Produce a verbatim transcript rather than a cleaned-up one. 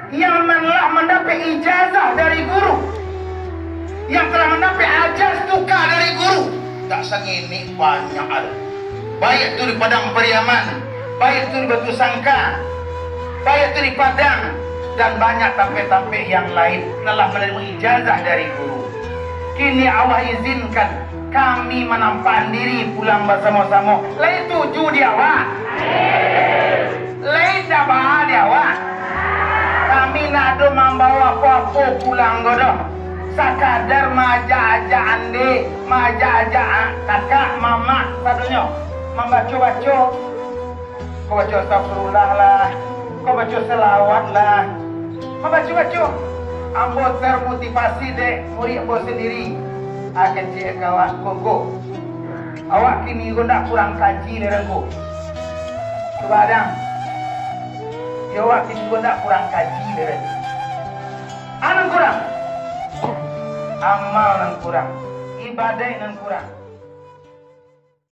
yang telah mandapek ijazah dari guru, yang telah mandapek ajas tuka dari guru. Tak sangini banyak ado. Baiak tu di Padang Pariaman, baiak tu di Batu Sangka, baiak tu di Padang, dan banyak tampek-tampek yang lain telah manarimo ijazah dari guru. Kini Allah izinkan kami manampan diri pulang basamo-samo. Lai tuju di awak? Lai indak baa di awak? Kami ndak ado mambawa apo-apo pulang ko doh. Sakadar maajak-ajak andeh, maajak-ajak kakak, mamak, sadonyo. Mambaco-baco. Ko baco astagfirullah lah, ko baco salawat lah, mambaco-baco. Ambo termotivasi dek murid ambo sandiri. Ah, kecek kawan ko, ko. Awak kini ko ndak kurang kaji lai, Ngku. Cubo, Dang. Yo, awak kini ko ndak kurang kaji lai. A nan kurang? Amal nan kurang. Ibadaik nan kurang.